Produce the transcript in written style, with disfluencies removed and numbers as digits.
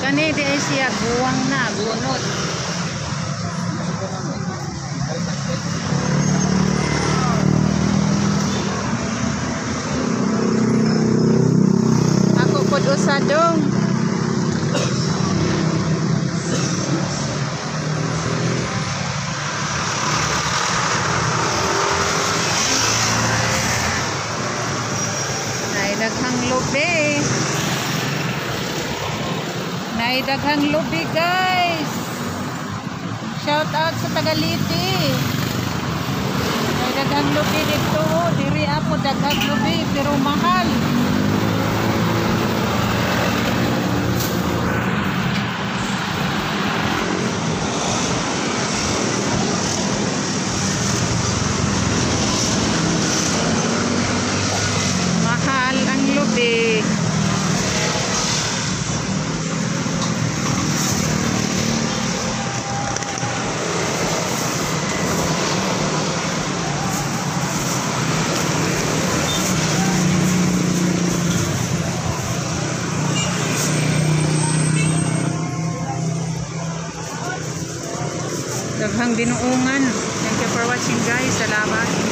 Kani di ay siya guwang na, gunot. Ako pod usa dong. Nay daghang lubi. Nay daghang lubi, guys. Shout out sa Tagaliti. Nay daghang lubi dito. Diri apo daghang lubi pero mahal. Mahal ang lubi. Daghang binuungan. Thank you for watching, guys. Salamat.